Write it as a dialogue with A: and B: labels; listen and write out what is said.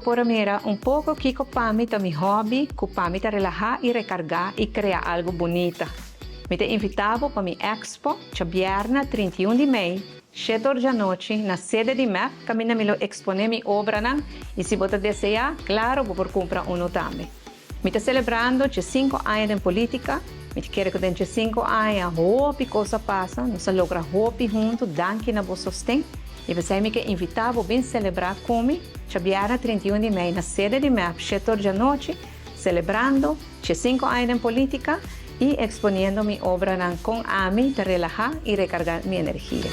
A: bo por a mira un poko kiko pa mi ta mi hòbi, ku pa mi ta relahá i rekargá i krea algu bunita. Mi ta invitá bo pa mi expo djabièrnè 31 di mei, shete or djanochi, na sede di mep kaminda mi lo eksponé mi obranan i si bo ta deseá, klaro bo por kumpra unu tambe. Mi ta selebrando 15 aña den polítika. Mi ta kere ku den 15 aña hopi kos a pasa, nos a logra hopi huntu, danki na bo sosten. I p'esei mi ke invitá bo bin selebrá ku mi djabièrnè 31 di mei na sede di mep shete or djanochi, selebrando 15 aña den polítika i eksponiendo mi obranan kon ami ta relahá i rekargá mi energia.